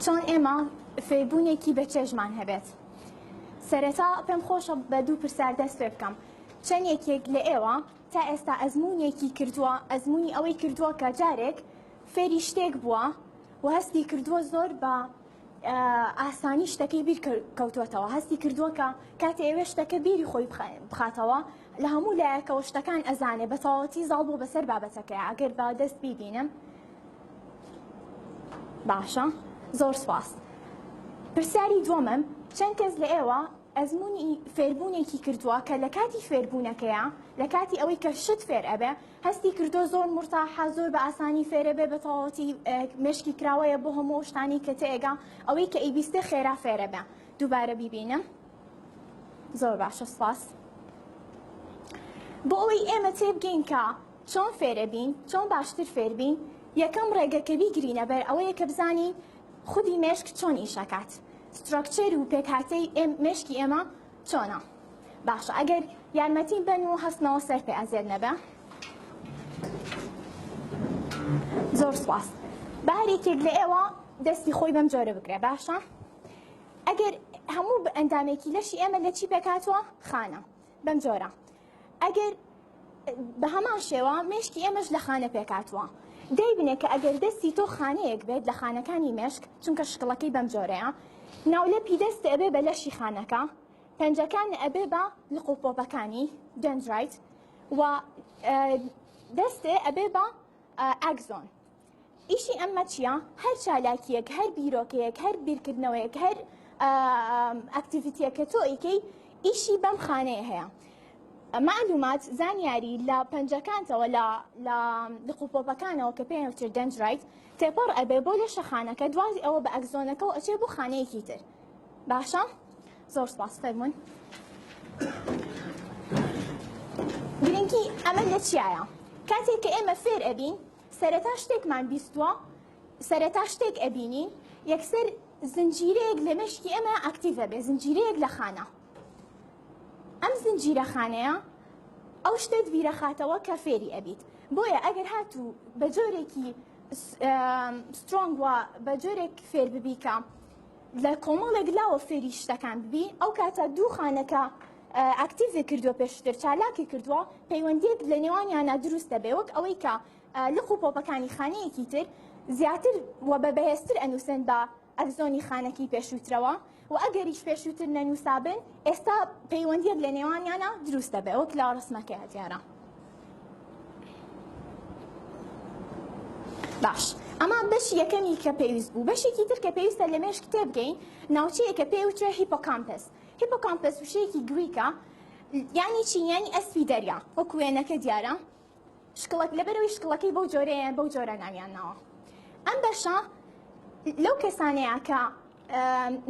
چۆن ئێمە فێربوونێکی بەچێژمان هەبێت. سەرەتا پێم خۆشە بە دوو پرسیار دەست پێ بکەم. چەند یەکێک لە ئێوە تا ئێستا ئەزموونێکی کردووە، ئەزموونی ئەوەی کردووە کە جارێک فێری شتێک بووە و هەستی کردووە زۆر بە ئاسانی شتەکەی بیر کەوتووەتەوە، هەستی کردووە کە کاتێ ئەوێ شتەکە بیری خۆی بخاتەوە لە هەموو لایەکەوە شتەکان ئەزانێ، بە تەواوەتی زاڵ بووە بەسەر بابەتەکەیا. ئەگەر بە دەست بیبینم باشە، زۆر سوپاس. پرسیاری دووەمم، چەند کەس لە ئێوە ئەزموونی فێربوونێکی کردووە کە لە کاتی فێربوونەکەیا، لە کاتی ئەوەی کە شت فێر ئەبێ، هەستی کردووە زۆر مورتاحە، زۆر بە ئاسانی فێرەبێ، بە تەواوەتی مێشکی کراوەیە بۆ هەموو ئەو شتانەی کە تێئەگا، ئەوەی کە ئەیبیستێ خێرا فێرەبێ. دووبارە بیبینم. زۆر باشە، سوپاس. بۆ ئەوەی ئێمە تێبگەین کە چۆن فێرەبین، چۆن باشتر فێربین، یەکەم ڕێگە کە بیگرینە بەر ئەوەیە کە بزانین خودی مێشک چۆن ئیش ئەکات، structure و پێکهاتەی مێشکی ئێمە چۆنە. باشە ئەگەر یارمەتیم بەن و هەستنەوە سەر پێ ئەزیەت نەبێ. زۆر سوپاس. با هەر یەکێک لە ئێوە دەستی خۆی بەم جۆرە بگرێ. باشە ئەگەر هەموو ئەندامێکی لەشی ئێمە لە چی پێکهاتووە؟ خانە. بەم جۆرە ئەگەر بە هەمان شێوە مێشکی ئێمەش لە خانە پێکهاتووە. دەیبنێ کە ئەگەر دەستی تۆ خانەیەک بێت لە خانەکانی مێشک، چونکە شکڵەکەی بەم جۆرەیە، ناولەپی دەست ئەبێ بە لەشی خانەکە، پەنجەکان ئەبێ بە لق و پۆپەکانی dendrite و دەستێ ئەبێ بە axon. ئیشی ئەمە چییە؟ هەر چالاکییەک، هەر بیرۆکەیەک، هەر بیرکردنەوەیەک، هەر activity یەک کە تۆ ئەیکەی ئیشی بەم خانەیە هەیە. مەعلومات، زانیاری لە پەنجەکانتەوە لە لە لق و پۆپەکانەوە کە پێیان وترێت dendrite تێپەڕ ئەبێ بۆ لەشە خانەکە، دوای ئەوە بە axon ەکەوە ئەچێ بۆ خانەیەکی تر. باشە؟ زۆر سپاس فەرمونون. گرنگی ئەمە لە چیایە؟ کاتێک کە ئێمە فێر ئەبین سەرەتا شتێکمان بیستووە، سەرەتا شتێک ئەبینین، یەکسەر زنجیرەیەک لە مێشکی ئێمە active ئەبێ، زنجیرەیەک لە خانە. ئەم زنجیرە خانەیە ئەو شتەت بیرەخاتەوە کە فێری ئەبیت. بۆیە ئەگەر هاتوو بە جۆرێکی strong و بە جۆرێک فێر ببی کە لە کۆمەڵێک لاوە فێری شتەکان ببی، ئەو کاتە دوو خانەکە active ی کردووە پێشتر چالاکی کردووە، پەیوەندیەک لە نێوانیانە دروست دەبێ، وەک ئەوەی کە لق و پۆپەکانی خانەیەکی تر زیاتر و بە بەهێزتر ئەنووسن بە axon ی خانەکی پێشووترەوە و ئەگەریش پێشووتر نەنووسابن ئێستا پەیوەندیەک لە نێوانیانە دروست دەبێ وەک لە ڕسمەکەیا دیارە. باش ئەمە بەشی یەکەمی کە پێویست بوو. بەشێکی تر کە پێویستە لە مێشک تێبگەین ناوچەیە کە پێی وترێ hippocampus. hippocampus وشەیەکی گریکە یعنی چی؟ یعنی ئەسپی دەریا وەک وێنەکە دیارە شکڵەک لەبەرەوەی شکڵەکەی بەو جۆرەیە بەو جۆرە ناویان ناوە. ئەم بەشە لەو کەسانەیە کە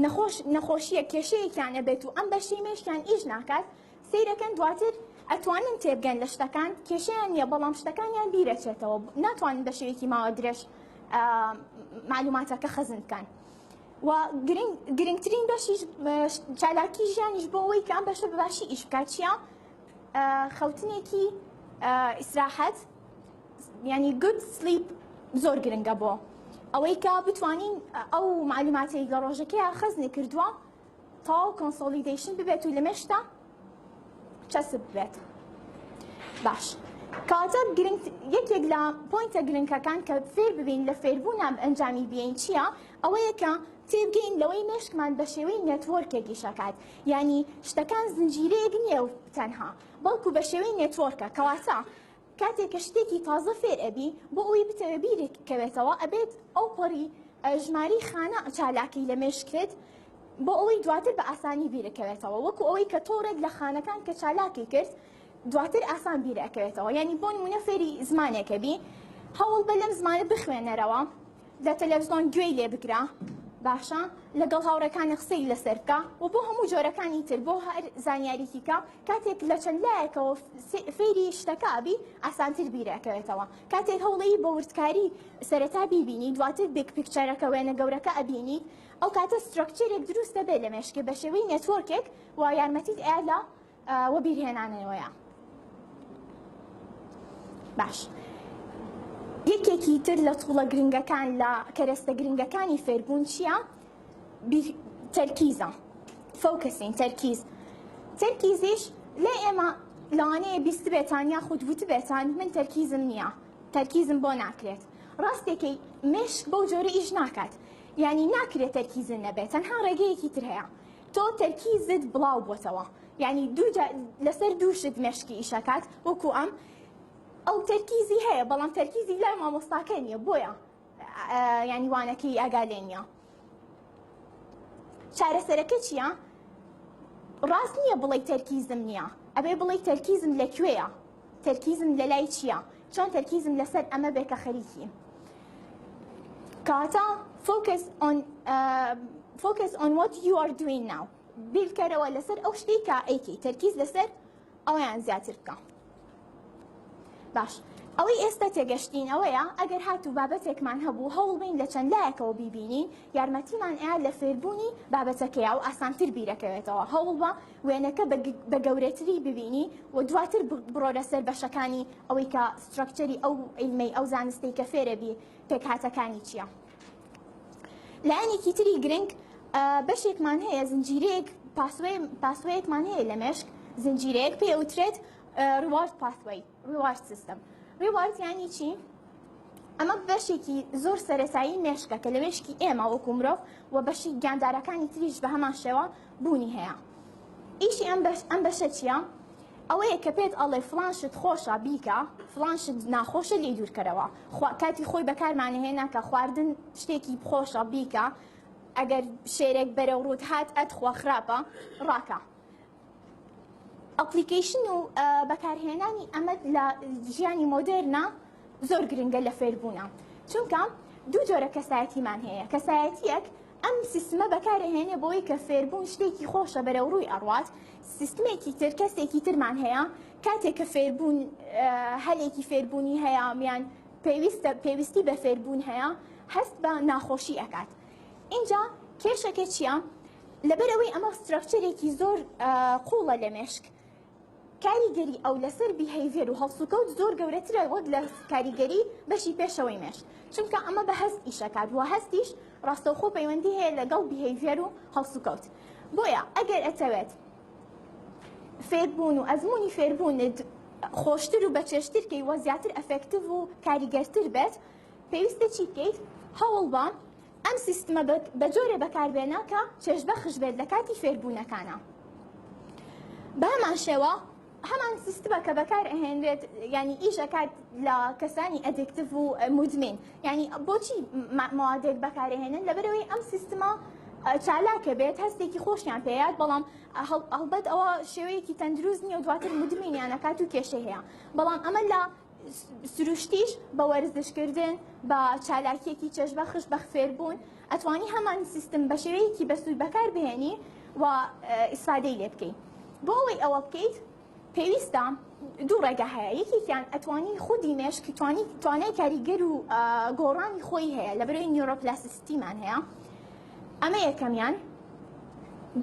نەخۆش نەخۆشیە کێشەیەکیان ئەبێت و ئەم بەشەی مێشکیان ئیش ناکات سەیرەکەن دواتر ئەتوانن تێبگەن لە شتەکان کێشەیان نییە بەڵام شتەکانیان بیرەچێتەوە ناتوانن بە شێوەیەکی ماوە درێژ معلوماتەکە خەزن بکەن. و گرنگترین بەشیش چالاکی ژیانیش بۆ ئەوەی کە ئەم بەشە بە باشی ئیش بکات چییە؟ خەوتنێکی ئیسراحەت یعنی good sleep زۆر گرنگە بۆ ئەوەی کە بتوانین ئەو معلوماتەی لە ڕۆژەکەیا خەزنی کردووە تەواو consolidation ببێت و لە مێشکدا چەسپ ببێت. باش کەواتە گرنگ یەکێک لە point ە گرنگەکان کە فێر ببین لە فێربوونە ئەنجامی بیین چییە؟ ئەوەیە کە تێبگەین لەوەی مێشکمان بە شێوەی network ێک ئیشەکات، یعنی شتەکان زنجیرەیەک نییە و تەنها بەڵکو بە شێوەی network ە. کەواتە کاتێک کە شتێکی تازە فێر ئەبی بۆ ئەوەی بتەوێ بیرت کەوێتەوە ئەبێت ئەو پەڕی ژمارەی خانە چالاکی لە مێشکت بۆ ئەوەی دواتر بە ئاسانی بیرەکەوێتەوە، وەکو ئەوەی کە تۆڕێک لە خانەکان کە چالاکی کرد دواتر ئاسان بیرەکەوێتەوە. یعنی بۆ نمونە فێری زمانێکە بی هەوڵ بە لەم زمانە بخوێنەرەوە، لە تەلەڤزیۆن گوێی لێ بگرە، باشە لەگەڵ هاوڕێکانی قسەی لەسەر بکە و بۆ هەموو جۆرەکانی تر بۆ هەر زانیاریکی کە کاتێک لە چەند لایەکەوە فێری شتەکە ئەبی ئاسانتر بیرەکەوێتەوە. کاتێک هەوڵی بە وردکاری سەرەتا بیبینی دواتر big picture ەکە وێنە گەورەکە ئەبینیت، ئەو کاتە structure ێک دروست دەبێت لە مێشکێ بە شێوەی network ێک و یارمەتیت ئەیا لە وەبیرهێنانەوەیە. باش. یەکێکی تر لە tool ە گرنگەکان لە کەرەستە گرنگەکانی فێربوون چییە؟ تەرکیزە، focusing، تەرکیز. تەرکیزیش لای ئێمە لەوانەیە بیستبێتان یاخود وتبێتان من تەرکیزم نییە، تەرکیزم بۆ ناکرێت. ڕاستێکەی مێشک بەو جۆرە ئیش ناکات، یعنی ناکرێت تەرکیزت نەبێت، تەنها ڕێگەیەکی تر هەیە، تۆ تەرکیزت بڵاو بۆتەوە، یعنی دوو لەسەر دوو شت مێشکی ئیشەکات، وەکو ئەم ئەو تەرکیزی هەیە بەڵام تەرکیزی لای مامۆستاکە نییە، بۆیە یعنی وانەکەی ئاگا لێ نییە. چارەسەرەکە چییە؟ ڕاست نییە بڵێی تەرکیزم نییە، ئەبێ بڵێی تەرکیزم لەکوێیە، تەرکیزم لەلای چییە، چۆن تەرکیزم لەسەر ئەمە بێ کە خەریکیم. کەواتە focus on focus on what you are doing now، بیرکەرەوە لەسەر ئەو شتەی کە ئەیکەی، تەرکیز لەسەر ئەویان زیاتر بکە. باش ئەوەی ئێستا تێگەشتین ئەوەیە ئەگەر هاتوو بابەتێکمان هەبوو هەوڵبین لە چەند لایەکەوە بیبینین یارمەتیمان ئەیا لە فێربوونی بابەتەکەیا و ئاسانتر بیرەکەوێتەوە. هەوڵبە وێنەکە بە گەورەتری ببینی و دواتر بڕۆرە سەر بەشەکانی ئەوەی کە structure ی ئەو عیلمەی ئەو زانستەی کە فێرەبی پێکهاتەکانی چییە. لایەنێکی تری گرنگ بەشێکمان هەیە زنجیرەیەک pathway ەکمان هەیە لە مێشک، زنجیرەیەک پێ ئەوترێت reward pathway، reward system. Reward یانی چی؟ ئەمە بەشێکی زۆر سەرەتایی مێشکە کە لە مێشکی ئێمە وەکو مرۆڤ و بەشی گیاندارەکانی تریش بە هەمان شێوە بوونی هەیە. ئیشی ئەم بەش ئەم بەشە چییە؟ ئەوەیە کە پێت ئەڵێ فڵان شت خۆشە بیکە، فڵان شت ناخۆشە لێی دوورکەرەوە. کاتی خۆی بەکارمانەهێنا کە خواردن شتێکی خۆشە بیکە، ئەگەر شێرێک بەرەو ڕووت هات ئەتخوا خراپە ڕاکە. Application و بەکارهێنانی ئەمە لە ژیانی مۆدێرنە زۆر گرنگە لە فێربوونە، چونکە دوو جۆرە کەسایەتیمان هەیە. کەسایەتیەک ئەم سیستمە بەکارهێنێ بۆی کە فێربوون شتێکی خۆشە بەرەو ڕووی ئەڕوات. سیستمێکی تر کەسێکی ترمان هەیە کاتێک کە فێربوون هەلێکی فێربوونی هەیە یان پێویستە پێویستی بە فێربوون هەیە هەست بە ناخۆشی ئەکات. اینجا کێشەکە چییە؟ لەبەرئەوەی ئەمە structure ێکی زۆر قوڵە لە مێشک، کاریگەری ئەو لەسەر behavior و هەڵسوکەوت زۆر گەورەترە وەک لە کاریگەری بەشی پێشەوەی مێشک، چونکە ئەمە بە هەست ئیشەکات و هەستیش ڕاستەوخۆ پەیوەندی هەیە لەگەڵ behavior و هەڵسوکەوت. بۆیە ئەگەر ئەتەوێت فێربوون و ئەزموونی فێربوونت خۆشتر و بەچێژتر کەی و زیاتر effective و کاریگەرتر بێت، پێویستە چی بکەیت؟ هەوڵبە ئەم سیستمە بە جۆرێ بەکاربێنە کە چێژبەخش بێت لە کاتی فێربوونەکانە. بە هەمان شێوە هەمان سیستمە کە بەکار ئەهێنرێت ینی ئیش ئەکات لە کەسانی addictive و مدمن. ینی بۆچی موادێک بەکارهێنن؟ لەبەرەوەی ئەم سیستمە چالاکە بێت هەستێکی خۆشیان پێیات، بەڵام هەڵبەت ئەوە شێوەیەکی تەندروست نییە و دواتر مدمنیان ئەکات و کێشەی هەیە. بەڵام ئەمە لە سروشتیش بە وەرزشکردن، بە چالاکیەکی چێژبەخش، بە فێربوون ئەتوانی هەمان سیستم بە شێوەیەکی بەسوود بەکاربهێنی و ئیسفادەی لێ بکەی. بۆ ئەوەی ئەوە بکەیت پێویستە دوو ڕێگا هەیە. یەکێکیان ئەتوانی خودی مێشک توانای کاریگەر و گۆڕانی خۆی هەیە لەبەرەوەی neuroplasticity مان هەیە. ئەمە یەکەمیان.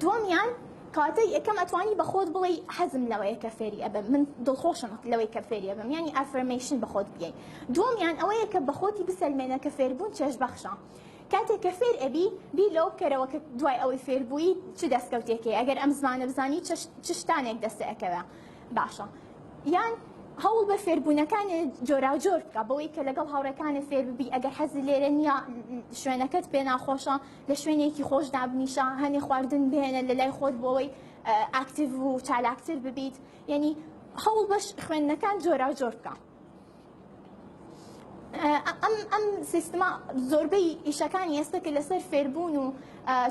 دووەمیان کاتە یەکەم ئەتوانی بە خۆت بڵێی حەزم لەوەیە کە فێری ئەبم، من دڵخۆشم لەوەی کە فێری ئەبم، یعنی affirmation بە خۆت بگەی. دووەمیان ئەوەیە کە بە خۆتی بسەلمێنە کە فێربوون چێژبەخشە. کاتێک کە فێر ئەبی بیر لەوە بکەرەوە کە دوای ئەوەی فێر بووی چ دەستکەوتێک هەیە، ئەگەر ئەم زمانە بزانی چ شتانێک دەستە ئەکەوێ. باشە یان هەوڵ بە فێربوونەکانی جۆراوجۆر بکە بەوەی کە لەگەڵ هاوڕێکانت فێر ببی. ئەگەر حەزت لێرە نییە شوێنەکەت پێ ناخۆشە لە شوێنێکی خۆش دابنیشە، هەنێ خواردن بهێنە لە لای خۆت بۆ ئەوەی active و چالاکتر ببیت. یعنی هەوڵ بەش خوێندنەکان جۆراوجۆر بکە. ئەم ئەم سیستمە زۆربەی ئیشەکانی ئێستا کە لەسەر فێربوون و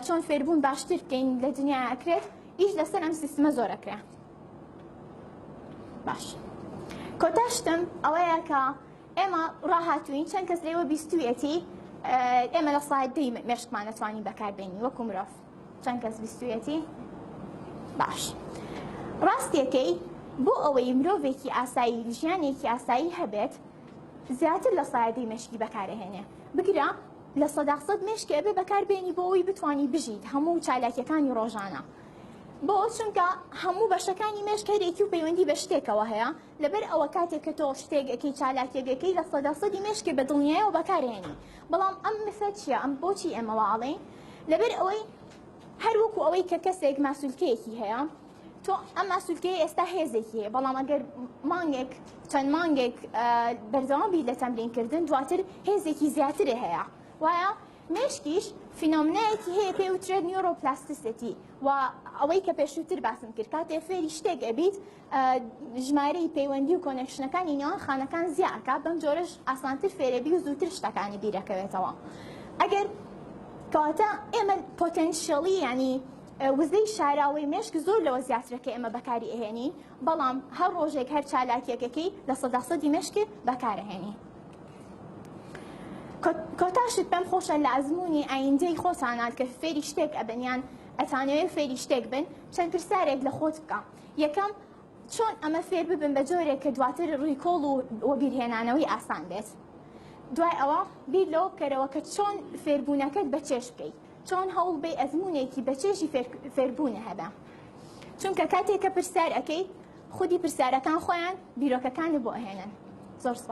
چۆن فێربوون باشتر بکەین لە دنیا ئەکرێت، ئیش لەسەر ئەم سیستمە زۆر ئەکرێ. باش کۆتا شتم ئەوەیە کە ئێمە ڕاهاتوین چەند کەس لێوە بیستویەتی ئێمە لە ساعت دەی مێشکمان دەتوانین بەکاربێنین وەکو مرۆڤ. چەند کەس بیستویەتی؟ باش ڕاستیەکەی بۆ ئەوەی مرۆڤێکی ئاسایی ژیانێکی ئاسایی هەبێت زیاتر لە سایدەی مێشکی بەکارهێنێ، بگرە 100% مێشکی ئەبێ بەکاربێنی بۆ ئەوەی بتوانی بژیت هەموو چالاکیەکانی ڕۆژانە. بۆ؟ چونکە هەموو بەشەکانی مێشک هەرێکی و پەیوەندی بە شتێکەوە هەیە، لەبەر ئەوە کاتێک کە تۆ شتێک ئەکەی چالاکیەک ئەکەی 100% مێشکێ بە دڵنیایەوە بەکارهێنی. بەڵام ئەم مثە چییە؟ ئەم بۆچی ئێمە وا ئەڵێین؟ لەبەر ئەوەی هەر وەکو ئەوەی کە کەسێک ماسولکەیەکی هەیە، تۆ ئەم ماسولکەیە ئێستا هێزێکی هەیە، بەڵام ئەگەر مانگێک چەند مانگێک بەردەوام بیت لە تەمرینکردن دواتر هێزێکی زیاتری هەیە. وایە مێشکیش phenomena یەکی هەیە پێی وترێت neuroplasticity و ئەوەی کە پێشووتر باسم کرد کاتێ فێری شتێک ئەبیت ژمارەی پەیوەندی و connection ەکانی نێوان خانەکان زیاکە، بەم جۆرەش ئاسانتر فێرەبی و زووتر شتەکانی بیرەکەوێتەوە. ئەگەر کەواتە ئێمە potential ی ینی وزەی شاراوەی مێشک زۆر لەوە زیاترە کە ئێمە بەکاری ئەهێنین، بەڵام هەر ڕۆژێک هەر چالاکیەکەکەی 100% مێشک بەکارەهێنی. کۆتا شت پێم خۆشە لە ئەزمموی ئایندەی خۆتانان کە فێری شتێک ئەبن یان ئەتانەوێت فێری شتێک بن، چەند پرسیارێک لە خۆت بکە. یەکەم، چۆن ئەمە فێر ببن بە جۆرێک کە دواتر recall و وەبیرهێنانەوەی ئاسان بێت. دوای ئەوە بیر لەوە بکەرەوە کە چۆن فێربوونەکەت بەچێژ بکەیت، چۆن هەوڵ بەی ئەزمونێکی بەچێژی فێربوونە هەبە. چونکە کاتێک کە پرسیار ئەەکەی خودی پرسیارەکان خۆیان بیرۆکەکانی بۆ ئەهێنن. زۆر سپاس.